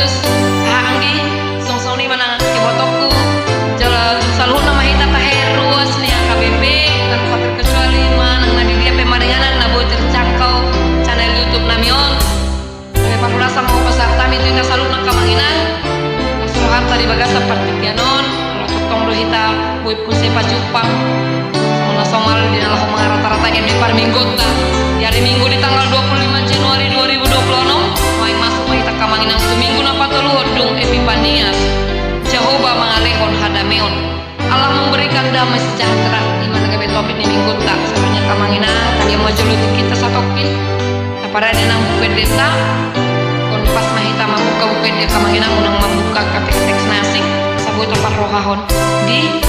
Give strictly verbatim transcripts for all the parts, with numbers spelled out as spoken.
Anggi, songon i ma nang ibotoku, jala saluhutna ma hita tahe ruas ni H K B P, tanpa terkecuali manang na di dia pe maringanan na boi terjangkau channel YouTube nami on. Gabe parhorasan ma hupasahat hami tu hita saluhutna angka amang inang, las rohanta di bagasan partingkian on, molo tongtong do hita boi muse pajumpang. Songon na somal di na laho mangarata-rata G B parmingguonta. Di ari Minggu di tanggal dua puluh lima Januari dua ribu dua puluh enam, naeng masuk ma hita angka amang inang tu minggu na patoluhon dung Epipanias. Jahowa mangalehon hadameon. Allah memberikan damai sejahtera. I ma na gabe topik ni minggunta. Saluhutna angka amang inang, tagian ma jolo di hita satongkin. Taparade nang Buku Endenta. Songon pas ma hita mambuka Buku Ende, angka amang inang, unang mambuka teks-teks na asing, asa boi taparrohahon di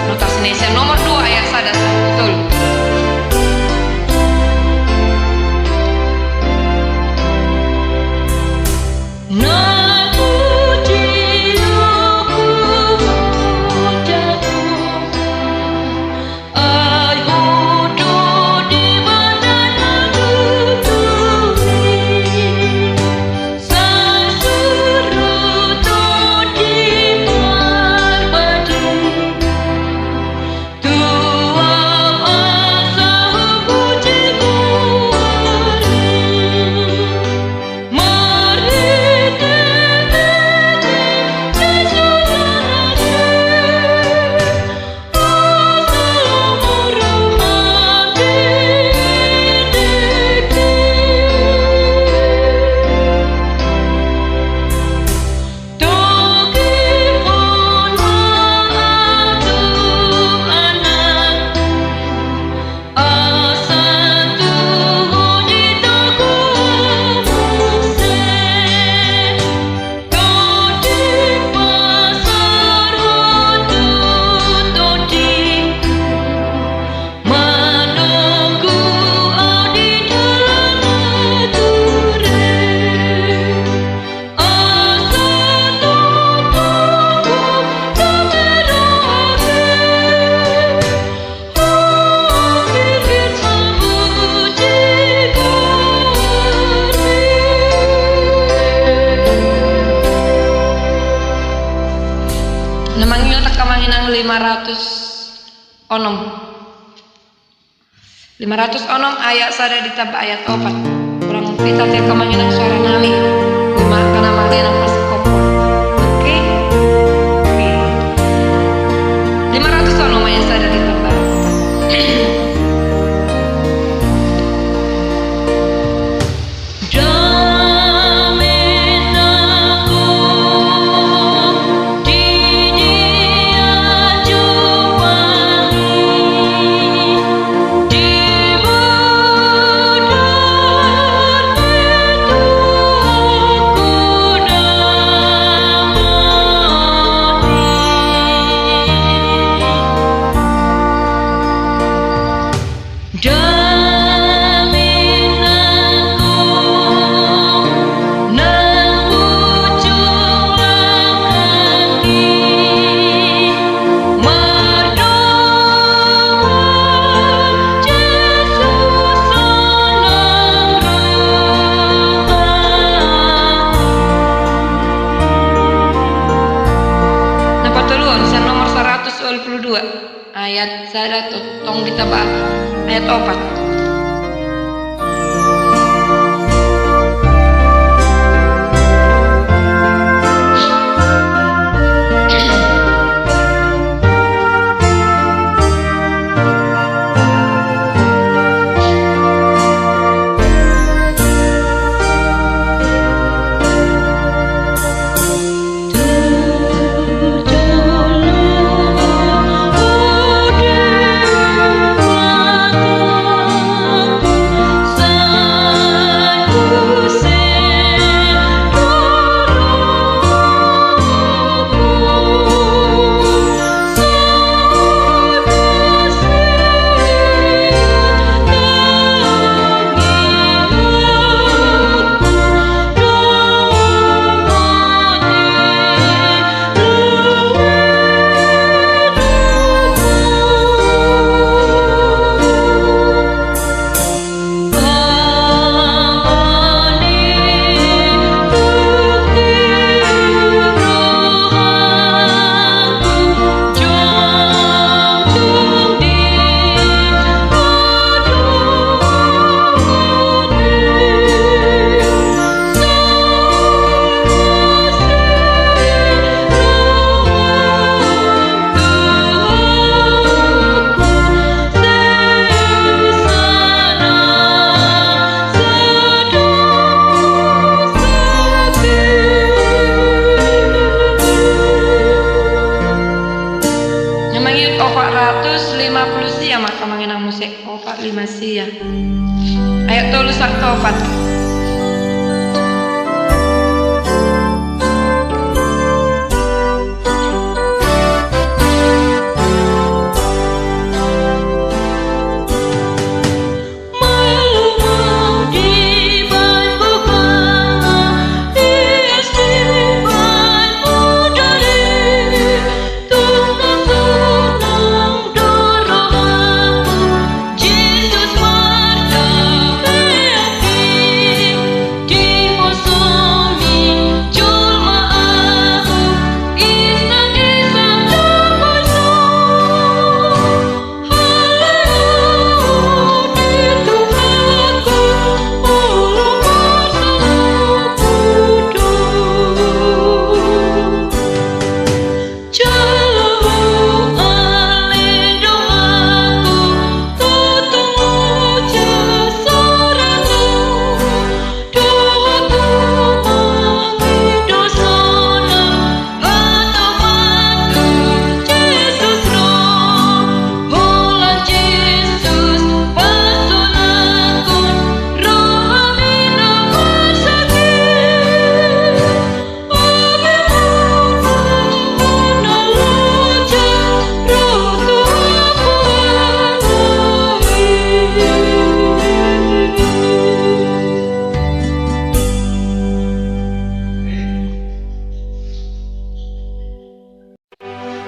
Notasi Indonesia nomor dua ayat sada sampai tolu. Na mangingot angka amang inang lima ratus onom. Lima ratus onom ayat sada ditamba ayat opat. Hurang hupita tu angka amang inang suara nami. Ima angka na mangalehon pasikop. Oke. Oke. Lima ratus onom ayat sada ditamba ayat opat. Na patoluhon sian nomor saratus ualu pulu dua. Ayat sada tu tong ditamba ayat opat. Ayat tolu sahat opat.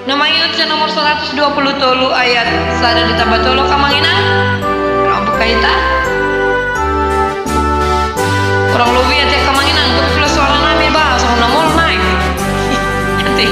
Na mangihut sian nomor saratus dua pulu tolu ayat sada ditamba tolu, angka amang inang. Rambu kaita. Kurang lobi ate, angka amang inang, tu plus suara nami ba songon na molo naeng. Ate.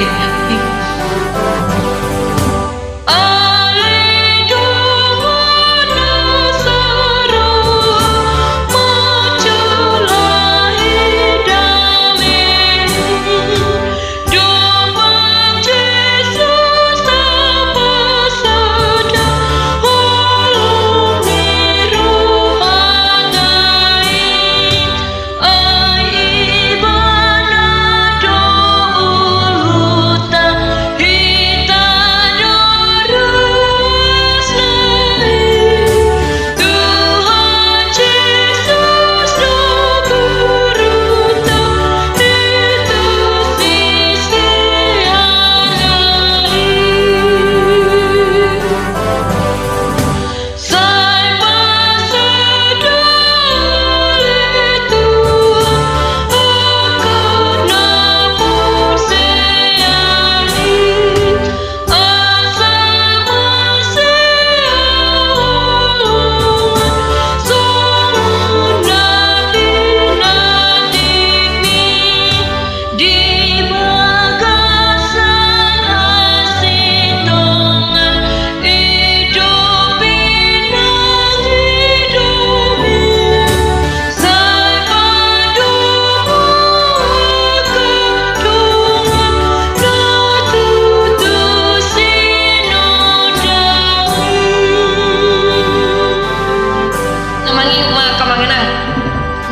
Na mangihut ma, angka amang inang,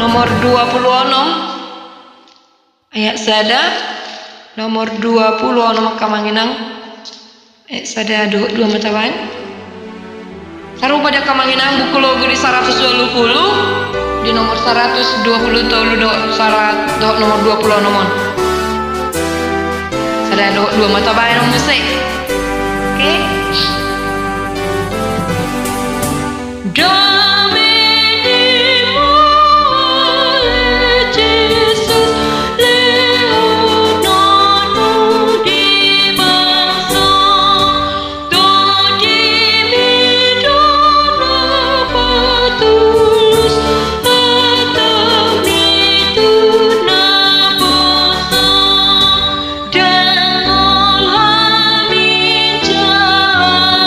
nomor dua pulu onom. Ayat sada, nomor dua pulu onom, angka amang inang. Ayat sada dohot dua ma tabaen. Sarupa di, angka amang inang, buku logu di saratus dua pulu, di nomor saratus dua pulu tolu dohot sara-, dohot nomor dua pulu onom on. Sada dohot dua ma tabaen on muse. Oke. Dame ni muse Jesus, lehononmu di bangso. Dodimi do na patulus, hatami tu na poso. Dengol hami jala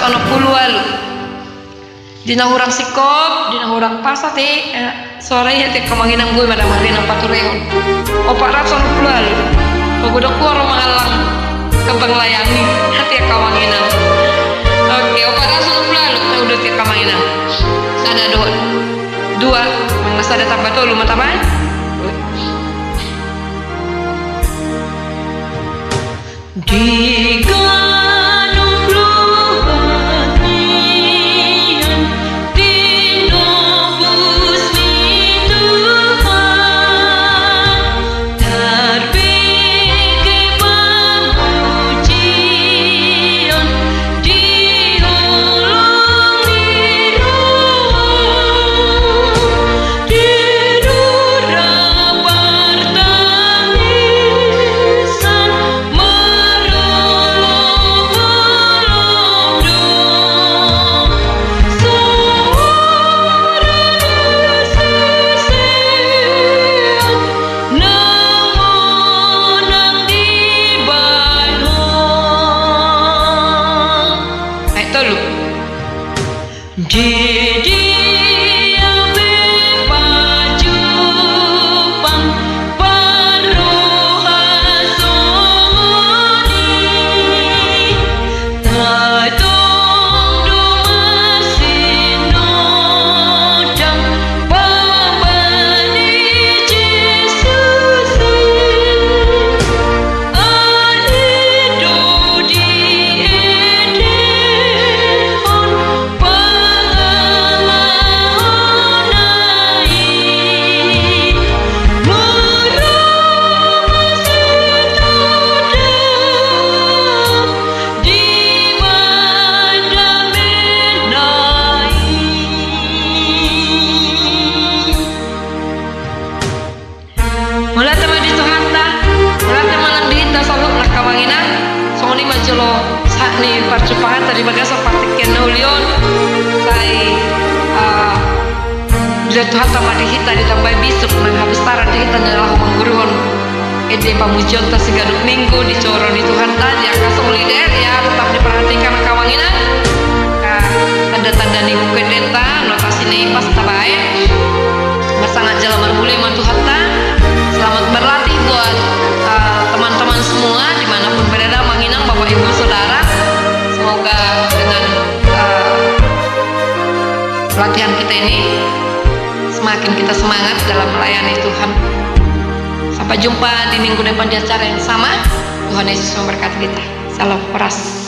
Onom pulu ualu. Di na hurang singkop, di na hurang pas ate, eh, sore i ate angka amang inang, boi ma damang na paturehon. Opat ratus onom pulu ualu. Pagodang huroha mangallang kembang layang i ate angka amang inang. Oke, opat ratus onom pulu ualu. Tahu do ate angka amang inang. Sada, dua, dua, mangasa da tamba tolu ma tamba. Di ganup loba nian tinobus ni Tuhan, tarbege pamujian di holong ni roha, tidur partangisan marolopolop do. Saur ni sisean na monang dibahen ho. Ayat tolu. Di dia pe pajumpang parroha songon i, tadong do masinondang pambahen ni Jesus i. Ai do diendehon pangalaho na i, mura ma sitanda di banda mena i. Mauliate ma di Tuhanta, mauliate ma nang di hita saluhutna angka amang inang. Songon i ma jolo sahat ni parjumpanganta di bagasan partingkian na uli on. Sai, ah, dilehon Tuhanta ma di hita ditambai bisuk nang habistaran di hita na laho mangguruhon ende pamujionta siganup minggu di joro ni Tuhanta, di angka songuli de, ya, tetap diperhatikan angka amang inang. Nah, tanda-tanda ni buku endenta, notasi na i pas tabaen. Marsangat jala marmulai ma Tuhanta. Selamat berlatih buat, eh, teman-teman semua dimanapun berada, amang inang, bapak ibu saudara. Semoga dengan, eh, pelatihan kita ini semakin kita semangat dalam melayani Tuhan. Sampai jumpa di minggu depan di acara yang sama. Tuhan Yesus memberkati kita. Salam, horas.